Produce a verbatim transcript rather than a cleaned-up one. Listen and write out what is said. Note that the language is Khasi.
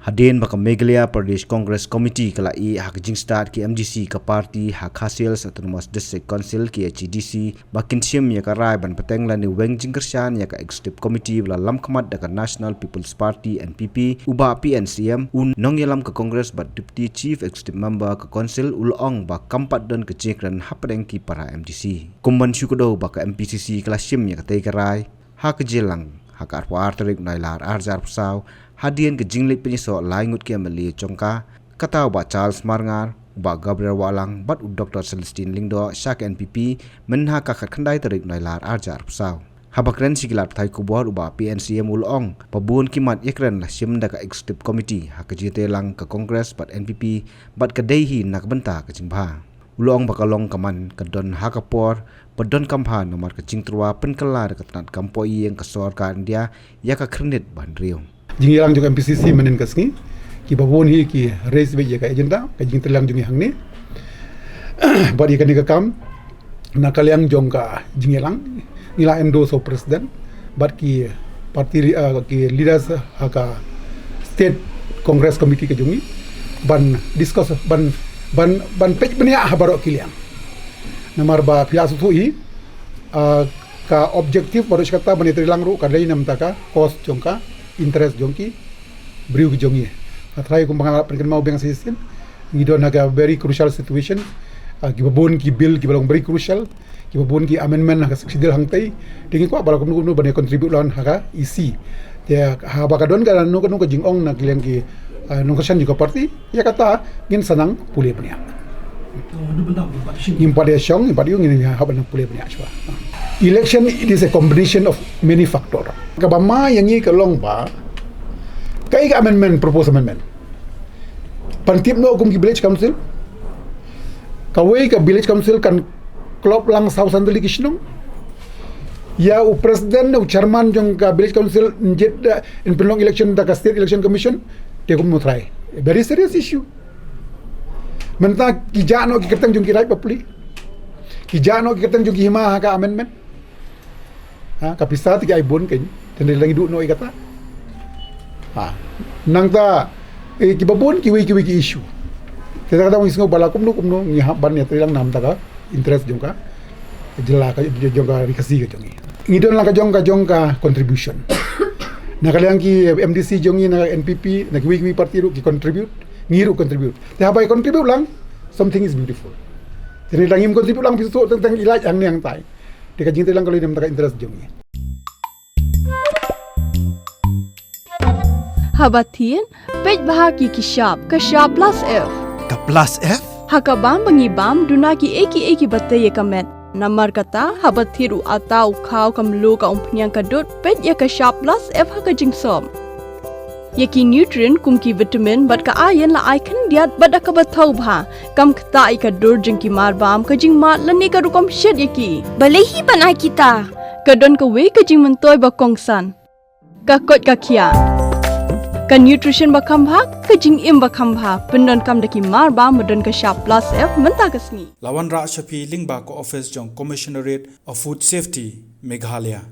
Hadien ba ka Meghalaya Pradesh Congress Committee ka la ïeh ha ka jingstad ki M D C ka party ha Khasi Hills Autonomous District Council, K H A D C, ba kin shim ïa ka rai ban bteng lane weng jingkyrshan ïa ka Executive Committee ba la lamkhmat da ka National People's Party, N P P, u Bah P N Syiem, u nongïalam ka Congress bad Deputy Chief Executive Member ka Council, u la ong ba kam pat don ka jingkren hapdeng ki para M D C. Kum ban shu kdew ba ka M P C C ka la shim ïa katei ka rai ha ka Jylliew ha ka arphew ar tarik Nailar arhajar arphew saw, hadien ka jingleit pynïasoh lai ngut ki M L A jong ka, kata u Bah Charles Marngar, u Bah Gabriel Wahlang bad u Doctor Celestine Lyngdoh sha ka N P P, mynha ka khatkhyndai tarik Nailar arhajar arphew saw. Haba kren sha ki lad pathai khubor, u Bah P N Syiem u la ong ba bun ki mat ïakren la shim da ka Executive Committee ha ka jingïatreilang ka Congress bad N P P, bad ka dei hi na ka bynta ka jingbha. U la ong ba ka long ka man ka don ha ka por ba donkam bha namar ka jingtyrwa pynkylla da ka tnat kam poi ïing ka sorkar India ïa ka khyrnit ba hynriew. Jingïalang jong M P C C mynhynnin ka sngi, kiba bun hi ki raise beit ïa ka agenda ka jingïatreilang jong ngi hangne. Bad ïa kane ka kam, na ka liang jong ka jingïalang, ngi la endorse u president bad ki party, uh, ki leaders ha ka State Congress Committee ka jong ngi ban discuss, ban, ban, ban peit bniah ha baroh ki liang. Namar ba phi la sngewthuh hi, uh, ka objective baroh shi katta ban ïatreilang ruh ka dei na bynta ka cause jong ka, interest jong ki briew ki jong ngi. Hynrei kumba nga la pynkynmaw biang shisien, ngi don ha ka very crucial situation. Ah, kiba bun ki bill kiba long very crucial, kiba bun ki amendment ha ka Sixth Schedule hangtei. Te ngi kwah ba la kumno kumno ban contribute lang ha ka E C. Te haba ka don kano kano ka jingong na ka liang ki, ah, nongkyrshan jong ka party, ïa kata ngin sa nang pule bniah. Ngim pat ïa shong, ngim pat ïa, ngin hap ban pule bniah shuwa. Election, it is a combination of many factor. Kaba ma ïa ngi ka long ba kaei ka amendment, proposed amendment. Pyntip noh kum ki village council. Kawei ka village council kan klop lang saw san tylli ki shnong. Ïa u president, u chairman jong ka village council, njied da, yn pynlong election da ka State Election Commission, te kumno trai. A very serious issue. Mynta ki jah noh ki kyrteng jong ki raid bapli. Ki jah noh ki kyrteng jong ki hima ha ka amendment. Ha, ka pisa te ki ai bun kein. Te ngi la ngi duh noh ïa kata. Ha. Nangta, eh, kiba bun kiwei kiwei ki issue. Te kata ngi sngew ba la kumno kumno ngi hap ban ïatreilang na bynta ka interest jong ka jylla, ka jong ka ri Khasi ka jong ngi. Ngi don la ka jong ka jong ka contribution. Na ka liang ki M D C jong ngi, na N P P, na kiwei kiwei party ruh ki contribute, ngi ruh contribute. Te haba contribute lang, something is beautiful. Te ngi dang ngim contribute lang, phi shu teng teng ïa lait hangne hangtai. Te ka jingïatreilang ka long na bynta ka interest jong ngi. Haba thied, peit bha ki ki shap, ka shap plus F. Ka plus F? Ha ka bam ba ngi bam, duna kiei kiei kiba tei ïa ka met. Namar kata, haba thied u atta, u khaw, ka mluh, ka umphniang, ka dud, peit ïa ka shap plus F ha ka jingsop. Ïa ki nutrient kum ki vitamin bad ka iron la ai khyndiat bad da kaba thaw bha. Kam ktah ïa ka dur jong ki mar bam, ka jingmad lane ka rukom shet ïa ki. Balei hi ban ai kita? Ka don kawei ka jingmyntoi ba kongsan. Ka koit ka khiah. Ka nutrition ba kham bha, ka jingim ba kham bha. Pyndonkam da ki mar bam ba don ka shap plus F mynta ka sngi. La wanrah sha phi lyngba ka office jong Commissionerate of Food Safety, Meghalaya.